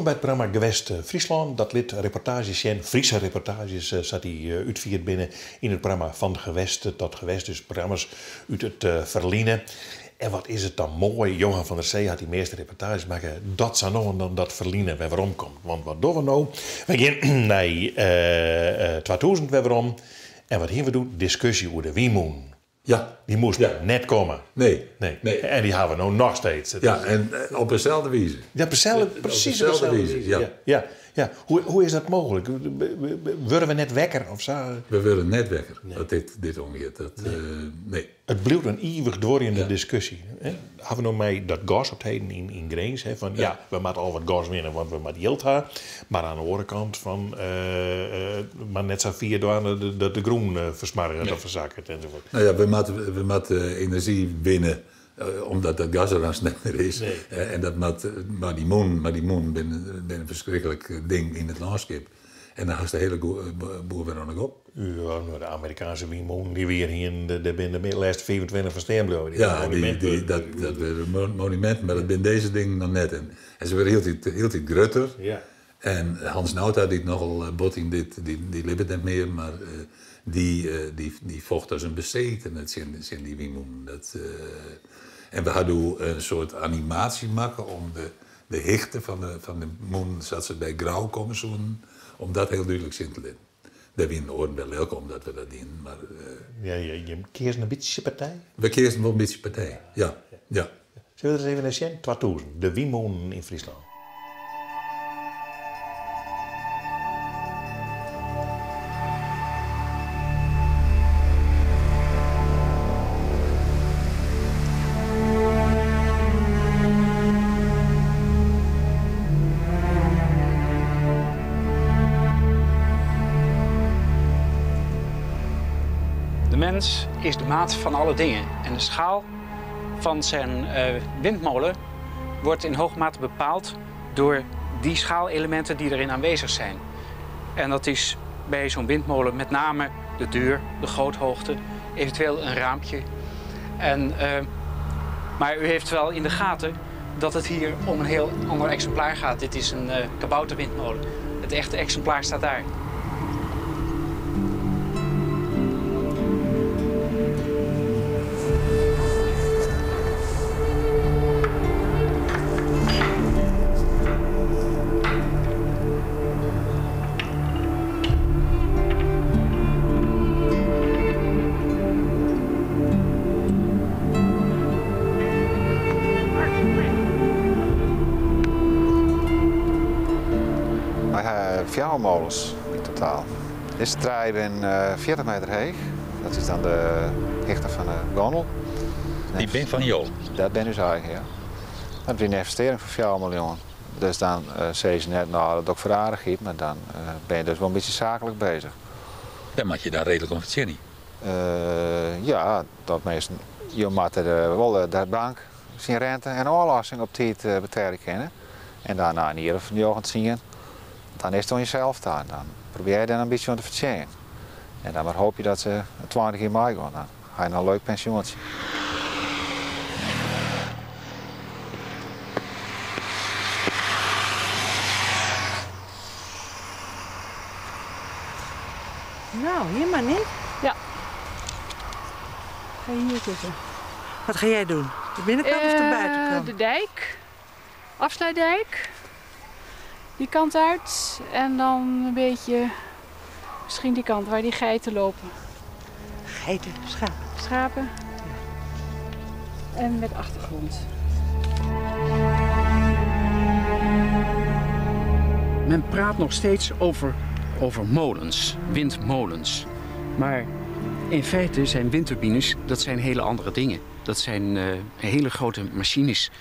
Wolkom by it programma Gewest Fryslân. Dat lit reportaazjes sjen, Friese reportaazjes sa't dy útfierd binne yn it programma Van Gewest tot Gewest, dus programma's út it ferline. En wat is it dan moai, Johan van der Zee hat dy measte reportaazjes makke, dat sa no en dan dat ferline wer werom komt. Want wat dogge we no? Wy gean nei 2000 wer werom. En wat hiene we doe? Diskusje oer de wynmûnen. Ja. Dy moasten Ja. net komme. Nee. Nee. Nee. En dy hawwe we no noch steeds. Ja, en op deselde wize. Ja, preselde, Op presys deselde op deselde wize, wize. ja. Ja, ja, ja. Hoe is dat mooglik? Wurde we net wekker of sa? We wurde net wekker wat dit oangiet. Dat, nee. It bliuwt in ivich duorjende Ja. diskusje. Hè? Hawwe we no mei dat gas op 't heden yn Grins, hè, fan ja, we moatte al wat gas winne, want we moatte jild ha. Mar oan de oare kant fan, mar net sa fier dwaan dat de grûn fersmoarget of fersakket enzovoort. Nou ja, we moatte enerzjy winne, omdat dat gas der aanst net mear is. Nee. En dat moat, mar dy mûnen, mar dy mûnen binne in ferskriklik ding yn it lânskip. En dan hast de hiele boel wer oan de gong. Ja, no, de Amerikaanske wynmûnen dy't we hjir hienen, dêr binne de lêste 25 fan stean bleaun. Die Ja, monuminten. dat binne monuminten, mar dat binne dizze dingen noch net. En se wurde hieltyd grutter. Ja. En Hans Nauta, dy't nochal bot yn dit, dy libbet net mear, mar dy focht as in besetene tsjin dy wynmûnen. En we ha doe in soart animaasje makke om de hichte fan de mûnen, sa't se by Grou komme soenen, om dat hiel dúdlik sjen te litten. Dêr wienen oaren wer lilk om dat we dat dienen, mar Ja, jim keazen in bytsje partij? We keazen wol in bytsje partij, ja. Ja. Sille we der ris even nei sjen? 2000, de wynmûnen yn Fryslân. De mens is de maat van alle dingen en de schaal van zijn windmolen wordt in hoge mate bepaald door die schaalelementen die erin aanwezig zijn. En dat is bij zo'n windmolen met name de deur, de goothoogte, eventueel een raampje. Maar u heeft wel in de gaten dat het hier om een heel ander exemplaar gaat. Dit is een kabouterwindmolen. Het echte exemplaar staat daar. Wy ha fjouwer molens yn totaal. Dizze trije binne 40 meter heech. Dat is dan de hichte fan de gondel. Dy binne fan jo? Dat binne ús eigen, ja. Dat wie in ynvestearring fan 4 miljoen. Dus dan sizze se net, nou, dat doch ik foar de aardichheid, mar dan bin je dus wol in bytsje saaklik bezich. Dêr moat je dan reedlik om fertsjinje? Ja, dat minsken, jo moatte wol de bank syn rente en ôflossing op tiid betelje kinne. En dan nei in jier of 9, 10, dan is it oan jesels ta. Dan probearje je dêr in bytsje oan te fertsjinjen. En dan mar hoopje dat se 20 jier meigean. Dan ha je noch in leuk pensjoentsje. Nou, hier maar niet. Ja. Ga je hier zitten. Wat ga jij doen? De binnenkant of de buitenkant? De dijk. Afsluitdijk. Die kant uit. En dan een beetje misschien die kant waar die geiten lopen. Geiten, schapen. Schapen. En met achtergrond. Men praat nog steeds over molens, windmolens. Maar in feite zijn windturbines, dat zijn hele andere dingen. Dat zijn hele grote machines.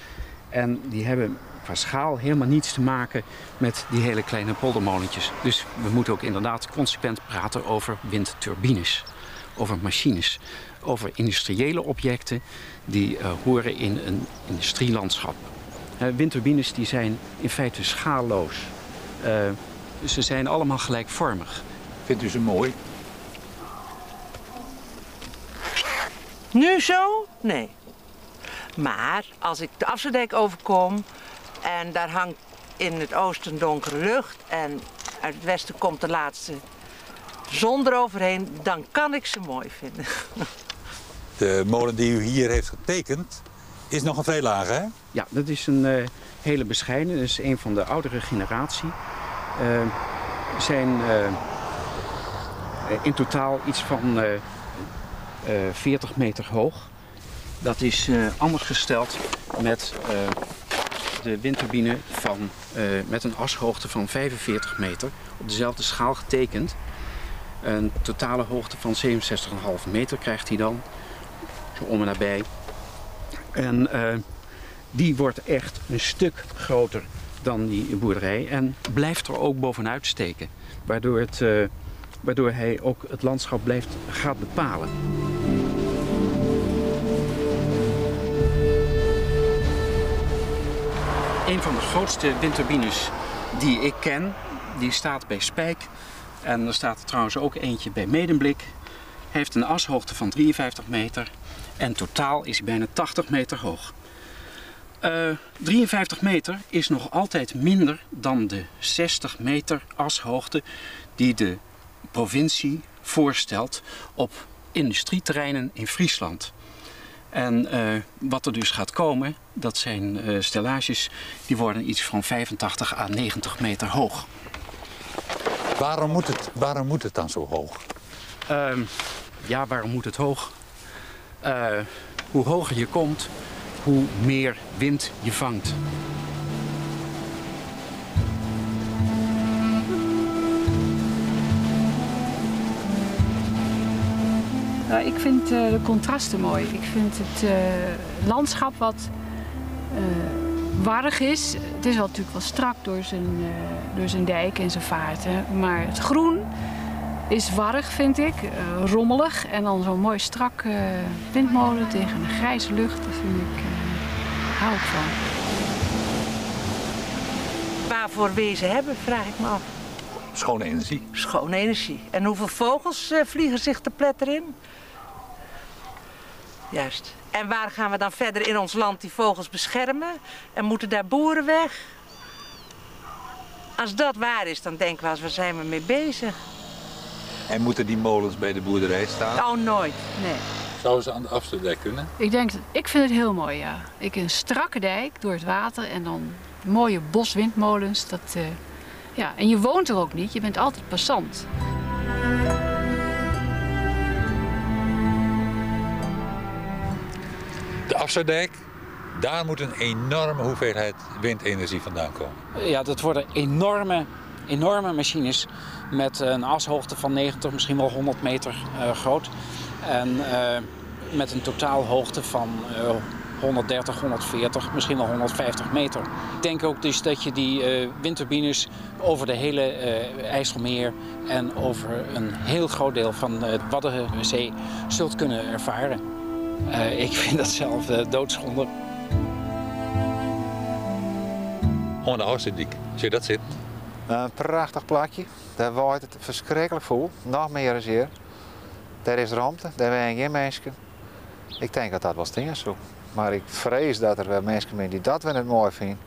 En die hebben qua schaal helemaal niets te maken met die hele kleine poldermolentjes. Dus we moeten ook inderdaad consequent praten over windturbines, over machines, over industriële objecten die horen in een industrielandschap. Windturbines die zijn in feite schaalloos. Ze zijn allemaal gelijkvormig. Vindt u ze mooi? Nu zo? Nee. Maar als ik de Afsluitdijk overkom en daar hangt In het oosten donkere lucht en uit het westen komt de laatste zon eroverheen, dan kan ik ze mooi vinden. De molen die u hier heeft getekend is nog een vrij lage, hè? Ja, dat is een hele bescheiden. Dat is een van de oudere generatie. Zijn in totaal iets van 40 meter hoog. Dat is anders gesteld met de windturbine met een ashoogte van 45 meter. Op dezelfde schaal getekend. Een totale hoogte van 67,5 meter krijgt hij dan. Zo om en nabij. En die wordt echt een stuk groter dan die boerderij. En blijft er ook bovenuit steken. Waardoor hij ook het landschap gaat bepalen. Een van de grootste windturbines die ik ken, die staat bij Spijk. En er staat er trouwens ook eentje bij Medemblik. Hij heeft een ashoogte van 53 meter en totaal is hij bijna 80 meter hoog. 53 meter is nog altijd minder dan de 60 meter ashoogte die de provincie voorstelt op industrieterreinen in Friesland. En wat er dus gaat komen, dat zijn stellages die worden iets van 85 à 90 meter hoog. Waarom moet het dan zo hoog? Ja, waarom moet het hoog? Hoe hoger je komt, hoe meer wind je vangt. Nou, ik vind de contrasten mooi. Ik vind het landschap wat warrig is. Het is wel natuurlijk wel strak door zijn dijk en zijn vaarten. Maar het groen is warrig, vind ik. Rommelig. En dan zo'n mooi strak windmolen tegen een grijze lucht. Dat vind ik, hou ik van. Waarvoor wil je ze hebben, vraag ik me af. Schone energie. Schone energie. En hoeveel vogels vliegen zich te pletter in? Juist. En waar gaan we dan verder in ons land die vogels beschermen? En moeten daar boeren weg? Als dat waar is, dan denken we als waar zijn we mee bezig? En moeten die molens bij de boerderij staan? Oh, nooit. Nee. Zouden ze aan de Afsluitdijk kunnen? Ik vind het heel mooi, ja. Een strakke dijk door het water en dan mooie boswindmolens. Dat, ja. En je woont er ook niet, je bent altijd passant. De Afsluitdijk, daar moet een enorme hoeveelheid windenergie vandaan komen. Ja, dat worden enorme, enorme machines met een ashoogte van 90, misschien wel 100 meter groot. En met een totaalhoogte van 130, 140, misschien wel 150 meter. Ik denk ook dus dat je die windturbines over de hele IJsselmeer en over een heel groot deel van de Waddenzee zult kunnen ervaren. Ik vind dat zelf doodzonde. Onder de Afsluitdijk, zie je dat zitten? Een prachtig plakje. Daar waait het verschrikkelijk vol. Nog meer dan hier. Daar is ruimte, daar zijn geen mensen. Ik denk dat dat wel steen zo. Maar ik vrees dat er wel mensen zijn die dat weer niet mooi vinden.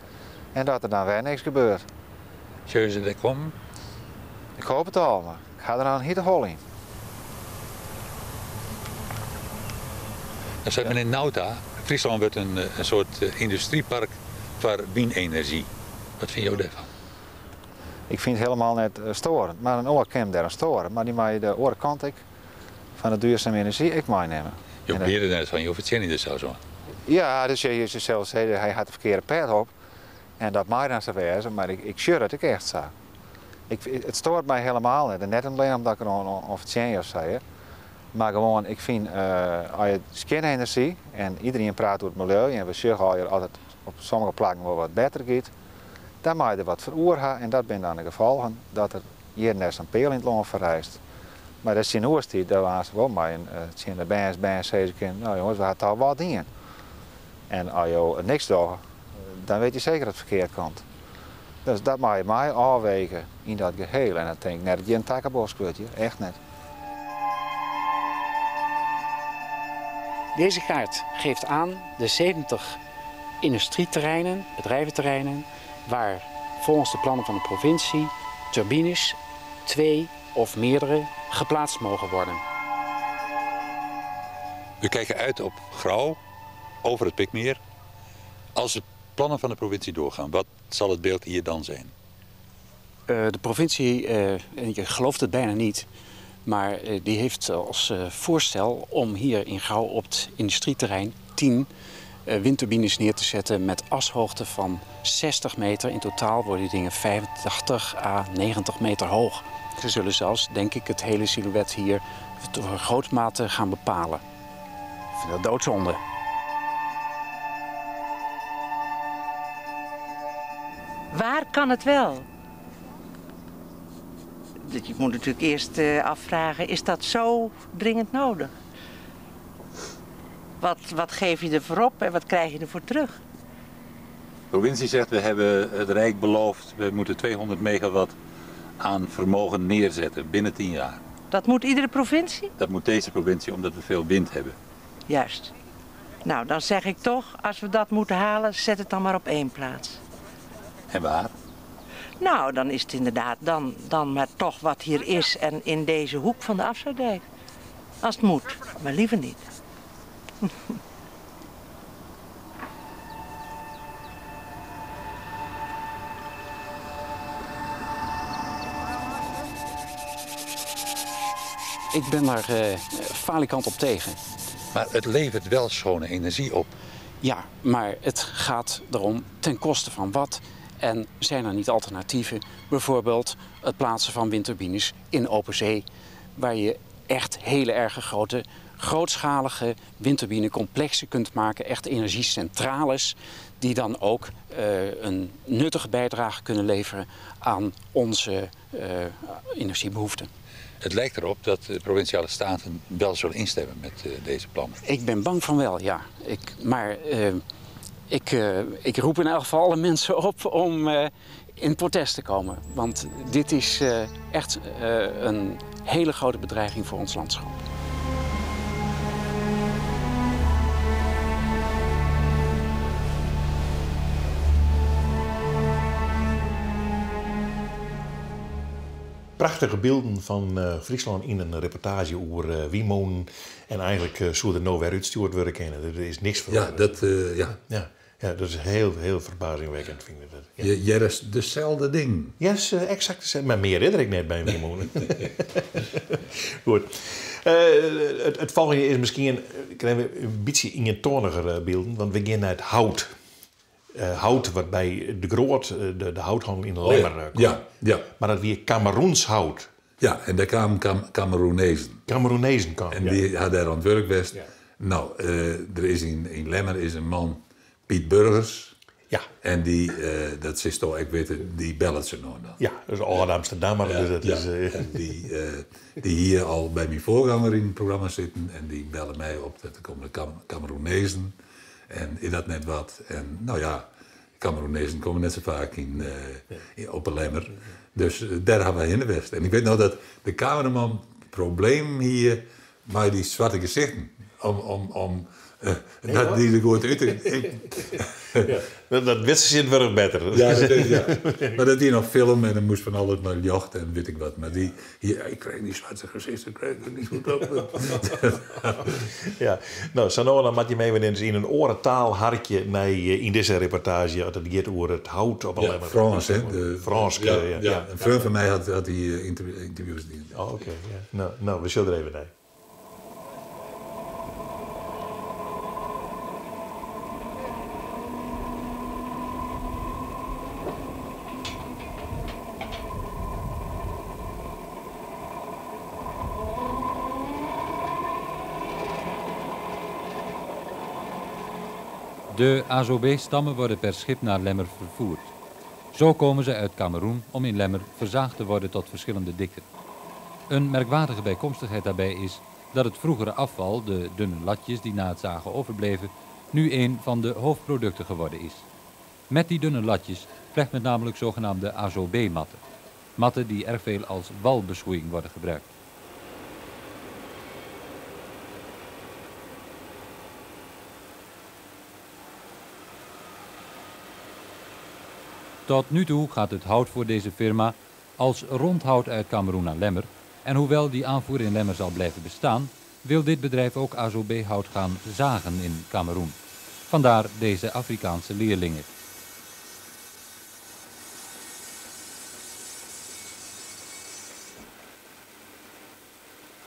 En dat er dan weer niks gebeurt. Zullen ze er komen? Ik hoop het al, maar ik ga er aan hitte hol in. Dan zit meneer Nauta. Friesland wordt een soort industriepark voor windenergie. Wat vind jij daarvan? Ik vind het helemaal net storend. Maar een oor kan daar aan storen. Maar die mag je de oorkant ik van de duurzame energie ik meenemen. Je probeerde net van, je hoeft het niet dus zo. Ja, dus je zelf zei, hij had de verkeerde pet op. En dat mag dan zo wezen, maar ik sjeur het ik echt zo. Het stoort mij helemaal niet. En net alleen omdat ik er een of zei. Maar gewoon, ik vind, als je skin-energie en iedereen praat over het milieu en we zeggen al altijd op sommige plekken wel wat beter gaat, dan mag je er wat voor oor hebben en dat zijn dan de gevolgen dat er hier net een peel in het land verrijst. Maar dat is in oorstijd, daar was wel maar een in de bands zei ze, nou jongens, we hadden al wat in. En als je niks doet, dan weet je zeker dat het verkeerd komt. Dus dat mag je mij afwegen in dat geheel. En dat denk ik net dat je een takkenbos wordt, echt net. Deze kaart geeft aan de 70 industrieterreinen, bedrijventerreinen, waar Volgens de plannen van de provincie turbines, twee of meerdere, geplaatst mogen worden. We kijken uit op Grou, over het Pikmeer. Als de plannen van de provincie doorgaan, wat zal het beeld hier dan zijn? De provincie, en je gelooft het bijna niet, maar die heeft als voorstel om hier in Grou op het industrieterrein 10 windturbines neer te zetten met ashoogte van 60 meter. In totaal worden die dingen 85 à 90 meter hoog. Ze zullen zelfs, denk ik, het hele silhouet hier tot een grote mate gaan bepalen. Ik vind dat doodzonde. Waar kan het wel? Je moet natuurlijk eerst afvragen, is dat zo dringend nodig? Wat geef je ervoor op en wat krijg je ervoor terug? De provincie zegt, we hebben het Rijk beloofd, we moeten 200 megawatt aan vermogen neerzetten binnen 10 jaar. Dat moet iedere provincie? Dat moet deze provincie, omdat we veel wind hebben. Juist. Nou, dan zeg ik toch, als we dat moeten halen, zet het dan maar op één plaats. En waar? Nou, dan is het inderdaad dan maar toch wat hier is en in deze hoek van de Afsluitdijk. Als het moet, maar liever niet. Ik ben daar falikant op tegen. Maar het levert wel schone energie op. Ja, maar het gaat erom ten koste van wat. En zijn er niet alternatieven? Bijvoorbeeld het plaatsen van windturbines in open zee, waar je echt hele erge grote, grootschalige windturbinecomplexen kunt maken. Echt energiecentrales die dan ook een nuttige bijdrage kunnen leveren aan onze energiebehoeften. Het lijkt erop dat de provinciale staten wel zullen instemmen met deze plannen. Ik ben bang van wel, ja. Ik roep in elk geval alle mensen op om in protest te komen. Want dit is echt een hele grote bedreiging voor ons landschap. Prachtige beelden van Friesland in een reportage over wynmûnen. En eigenlijk zou er nou weer uitgestuurd worden kennen. Er is niks veranderd. Ja, dat, ja. Ja, ja, dat is heel, heel verbazingwekkend, vind ik dat. Ja. Jij is dezelfde ding. Ja, is exact hetzelfde. Maar meer herinner ik net bij een wynmûnen. Goed. Het volgende is misschien een beetje eentoniger beelden, want we gaan naar het hout. Hout wat bij de Groot, de houthandel in de Lemmer kwam. Ja, ja. Maar dat weer Kameroens hout. Ja, en daar kwamen Kameroenezen. Kameroenezen kwamen, En ja. die hadden daar aan het werk best. Ja. Nou, er is in Lemmer is een man, Piet Burgers. Ja. En die, dat is toch, ik weet het, die bellen ze nog dan. Ja, dat is al Amsterdammer. Ja, dus dat ja. is, En die hier al bij mijn voorganger in het programma zitten. En die bellen mij op dat er komen de Kameroenezen. En is dat net wat? En nou ja, Kameroenezen komen net zo vaak op een Lemmer. Dus daar hebben we in de West. En ik weet nog dat de cameraman probleem hier, maar die zwarte gezichten, om Nee, dat hoor. die er goed uit. Ja, dat wist ze in het werk beter. Ja, dat is, ja. Maar dat die nog film en dan moest van alles maar jocht en weet ik wat. Maar die, hier, ik kreeg die zwarte gezichten, ik kreeg het niet goed op. Ja, nou, Sanona moet je mee in een orentaal hartje naar in deze reportage, dat het gaat over het hout op een Ja, Lemmer. Frans, hè? De, Frans, ja, ja, ja. Een vriend van mij had die interviews. Die. Oh, oké. Ja. Nou, we zullen er even naar. De Azobe-stammen worden per schip naar Lemmer vervoerd. Zo komen ze uit Kameroen om in Lemmer verzaagd te worden tot verschillende dikten. Een merkwaardige bijkomstigheid daarbij is dat het vroegere afval, de dunne latjes die na het zagen overbleven, nu een van de hoofdproducten geworden is. Met die dunne latjes vlecht men namelijk zogenaamde Azobe-matten. Matten die erg veel als walbeschoeiing worden gebruikt. Tot nu toe gaat het hout voor deze firma als rondhout uit Kameroen naar Lemmer. En hoewel die aanvoer in Lemmer zal blijven bestaan, wil dit bedrijf ook Azobé-hout gaan zagen in Kameroen. Vandaar deze Afrikaanse leerlingen.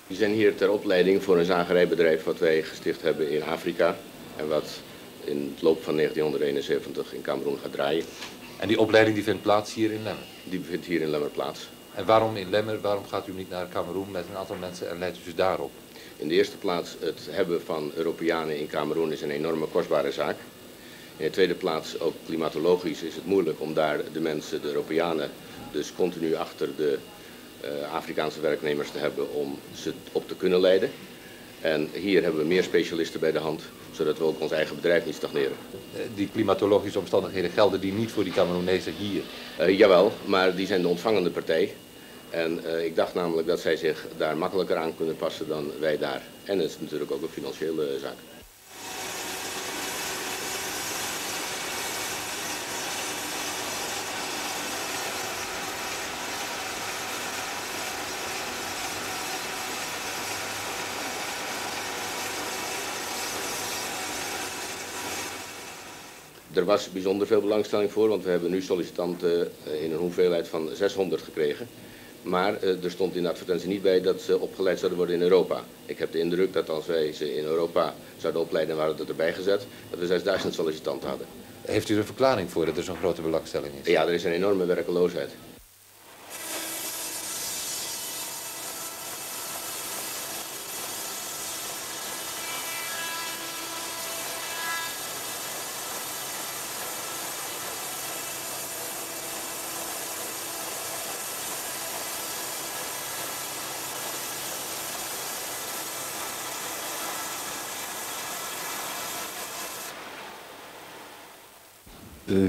Die zijn hier ter opleiding voor een zagerijbedrijf wat wij gesticht hebben in Afrika en wat in het loop van 1971 in Kameroen gaat draaien. En die opleiding die vindt plaats hier in Lemmer? Die vindt hier in Lemmer plaats. En waarom in Lemmer? Waarom gaat u niet naar Kameroen met een aantal mensen en leidt u ze daarop? In de eerste plaats, het hebben van Europeanen in Kameroen is een enorme kostbare zaak. In de tweede plaats, ook klimatologisch is het moeilijk om daar de mensen, de Europeanen, dus continu achter de Afrikaanse werknemers te hebben om ze op te kunnen leiden. En hier hebben we meer specialisten bij de hand, zodat we ook ons eigen bedrijf niet stagneren. Die klimatologische omstandigheden gelden die niet voor die Kameroenezen hier? Jawel, maar die zijn de ontvangende partij. En ik dacht namelijk dat zij zich daar makkelijker aan kunnen passen dan wij daar. En het is natuurlijk ook een financiële zaak. Er was bijzonder veel belangstelling voor, want we hebben nu sollicitanten in een hoeveelheid van 600 gekregen. Maar er stond in de advertentie niet bij dat ze opgeleid zouden worden in Europa. Ik heb de indruk dat als wij ze in Europa zouden opleiden en waren dat erbij gezet, dat we 6000 sollicitanten hadden. Heeft u er een verklaring voor dat er zo'n grote belangstelling is? Ja, er is een enorme werkeloosheid.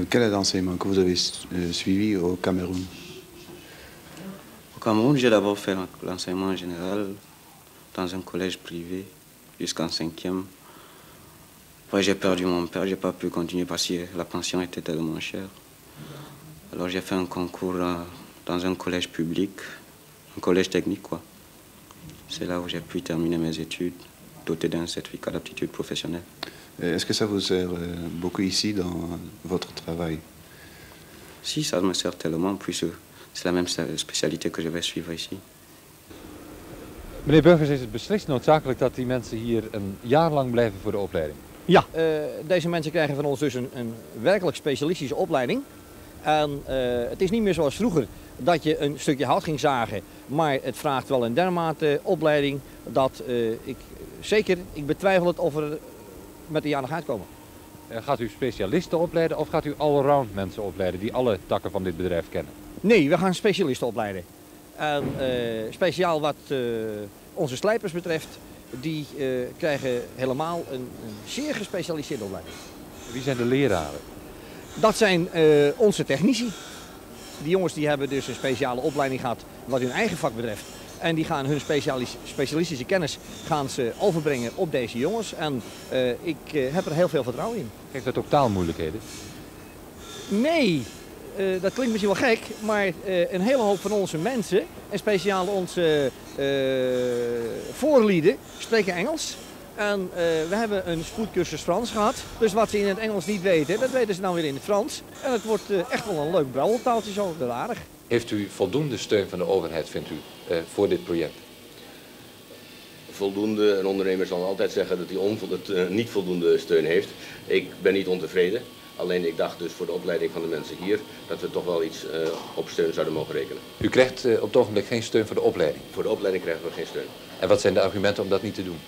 Quel est l'enseignement que vous avez suivi au Cameroun? Au Cameroun, j'ai d'abord fait l'enseignement général dans un collège privé jusqu'en 5e. Après, j'ai perdu mon père, j'ai pas pu continuer parce que la pension était tellement chère. Alors j'ai fait un concours dans un collège public, un collège technique quoi. C'est là où j'ai pu terminer mes études, doté d'un certificat d'aptitude professionnelle. Est-ce que ça vous sert beaucoup ici dans votre travail? Si, ça me sert tellement, puisque c'est la même spécialité que je vais suivre ici. Meneer Burgers, is het beslist noodzakelijk dat die mensen hier een jaar lang blijven voor de opleiding? Ja, deze mensen krijgen van ons dus een werkelijk specialistische opleiding. En het is niet meer zoals vroeger dat je een stukje hout ging zagen, maar het vraagt wel een dermate opleiding dat ik betwijfel het of er met een jaar nog uitkomen. Gaat u specialisten opleiden of gaat u allround mensen opleiden die alle takken van dit bedrijf kennen? Nee, we gaan specialisten opleiden. En speciaal wat onze slijpers betreft, die krijgen helemaal een zeer gespecialiseerde opleiding. Wie zijn de leraren? Dat zijn onze technici. Die jongens die hebben dus een speciale opleiding gehad wat hun eigen vak betreft. En die gaan hun specialistische kennis gaan ze overbrengen op deze jongens. En ik heb er heel veel vertrouwen in. Geeft dat ook taalmoeilijkheden? Nee, dat klinkt misschien wel gek, maar een hele hoop van onze mensen, en speciaal onze voorlieden, spreken Engels. En we hebben een spoedcursus Frans gehad. Dus wat ze in het Engels niet weten, dat weten ze dan weer in het Frans. En het wordt echt wel een leuk brabbeltaaltje zo, wel aardig. Heeft u voldoende steun van de overheid, vindt u, voor dit project? Voldoende. Een ondernemer zal altijd zeggen dat hij niet voldoende steun heeft. Ik ben niet ontevreden. Alleen ik dacht dus voor de opleiding van de mensen hier dat we toch wel iets op steun zouden mogen rekenen. U krijgt op het ogenblik geen steun voor de opleiding? Voor de opleiding krijgen we geen steun. En wat zijn de argumenten om dat niet te doen?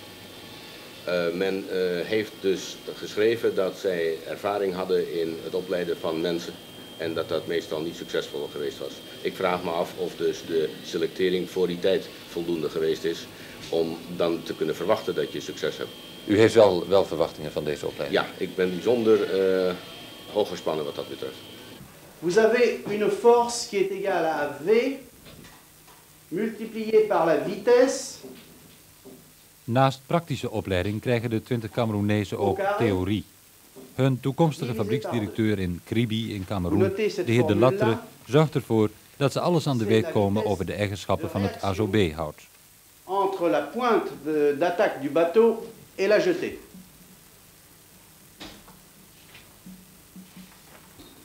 Men heeft dus geschreven dat zij ervaring hadden in het opleiden van mensen en dat dat meestal niet succesvol geweest was. Ik vraag me af of dus de selectering voor die tijd voldoende geweest is om dan te kunnen verwachten dat je succes hebt. U heeft wel verwachtingen van deze opleiding? Ja, ik ben bijzonder hoog gespannen wat dat betreft. Vous avez une force qui est égale à V multipliée par la vitesse. Naast praktische opleiding krijgen de 20 Kameroenezen ook theorie. Hun toekomstige fabrieksdirecteur in Kribi in Kameroen, de heer De Lattre, zorgt ervoor dat ze alles aan de weet komen over de eigenschappen van het AZOB-hout. Entre la pointe d'attaque du bateau et la jetée.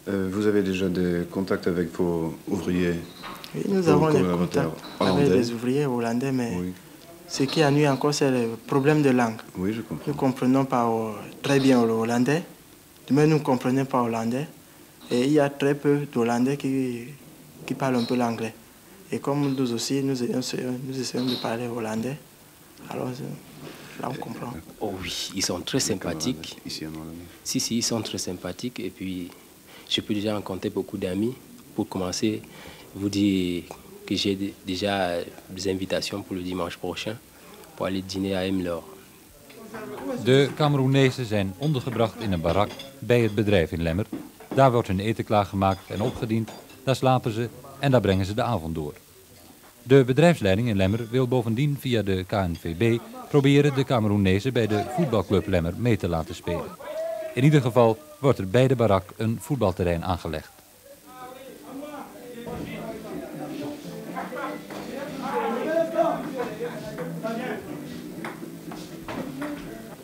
Euh, vous avez déjà des contacts avec vos ouvriers? Oui, nous avons des contacts avec les ouvriers hollandais, mais oui. ce qui ennuie encore, c'est le problème de langue. Oui, je comprends. Nous ne comprenons pas euh, très bien le hollandais, mais nous ne comprenons pas hollandais. Et il y a très peu d'Hollandais qui, qui parlent un peu l'anglais. Et comme nous aussi, nous, nous essayons de parler hollandais, alors euh, là on comprend. Oh oui, ils sont très sympathiques. Ici en Hollande. Si, si, ils sont très sympathiques. Et puis, je peux déjà rencontrer beaucoup d'amis. Pour commencer, vous dire que j'ai déjà des invitations pour le dimanche prochain pour aller dîner à Emlor. De Kameroenezen zijn ondergebracht in een barak bij het bedrijf in Lemmer. Daar wordt hun eten klaargemaakt en opgediend. Daar slapen ze en daar brengen ze de avond door. De bedrijfsleiding in Lemmer wil bovendien via de KNVB proberen de Kameroenezen bij de voetbalclub Lemmer mee te laten spelen. In ieder geval wordt er bij de barak een voetbalterrein aangelegd.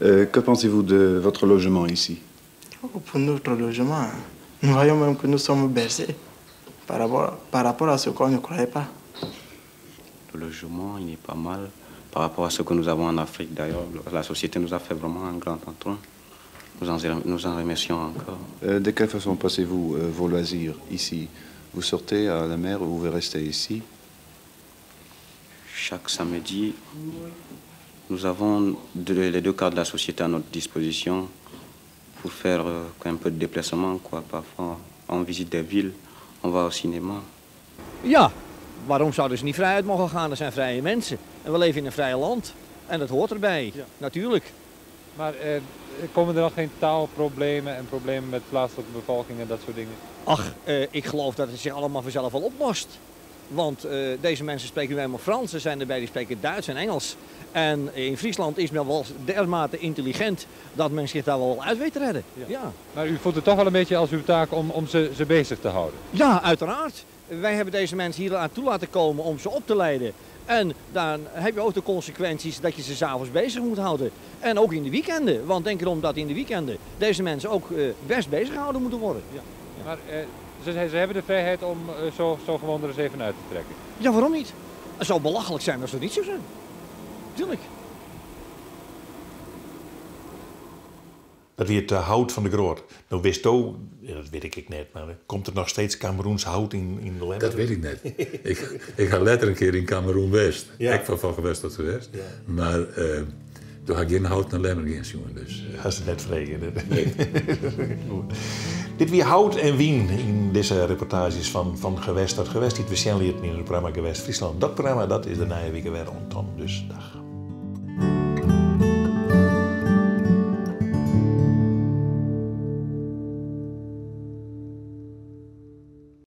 Euh, que pensez-vous de votre logement ici? Oh, pour notre logement, nous voyons même que nous sommes bercés par rapport, par rapport à ce qu'on ne croyait pas. Le logement, il est pas mal par rapport à ce que nous avons en Afrique d'ailleurs. La société nous a fait vraiment un grand entrain. Nous en, nous en remercions encore. Euh, de quelle façon passez-vous euh, vos loisirs ici? Vous sortez à la mer ou vous restez ici? Chaque samedi, nous avons les deux quarts de la société à notre disposition pour faire euh, un peu de déplacement. Quoi. Parfois, on visite des villes, on va au cinéma. Ja, waarom zouden ze niet vrijuit mogen gaan? Er zijn vrije mensen. En we leven in een vrij land. En dat hoort erbij, ja. natuurlijk. Maar eh, komen er dan geen taalproblemen en problemen met plaatselijke bevolking en dat soort dingen? Ach, eh, ik geloof dat het zich allemaal vanzelf wel oplost. Want uh, deze mensen spreken nu helemaal Frans. Er zijn erbij die spreken Duits en Engels. En in Friesland is men wel dermate intelligent dat men zich daar wel uit weet te redden. Ja. Ja. Maar u voelt het toch wel een beetje als uw taak om, om ze, ze bezig te houden? Ja, uiteraard. Wij hebben deze mensen hier aan toe laten komen om ze op te leiden. En dan heb je ook de consequenties dat je ze s'avonds bezig moet houden. En ook in de weekenden. Want denk erom dat in de weekenden deze mensen ook uh, best bezig gehouden moeten worden. Ja. Ja. Maar uh, ze, ze hebben de vrijheid om uh, zo, zo gewoon er eens even uit te trekken? Ja, waarom niet? Het zou belachelijk zijn als dat niet zo zijn. Tuurlijk. Dat wie it hout fan De Groot. No witsto, dat wit ik ek net, mar komt der noch steeds Kameroens hout yn yn Lemmer? Dat wit ik net. ik, ik ha letter in kear yn Kameroen west. Ja. Ek fan fan gewest tot gewest. Ja. Mar uh, doe ha ik gjin hout nei Lemmer gean sjoen. Dus, uh, Hast it net frege. Nee. Goed. Dit wie Hout en Wyn yn dizze reportaazjes fan Fan Gewest tot Gewest dy't we sjen lieten yn it programma Gewest Fryslân. Dat programma dat is der nije wike wer oant dan, dus dach.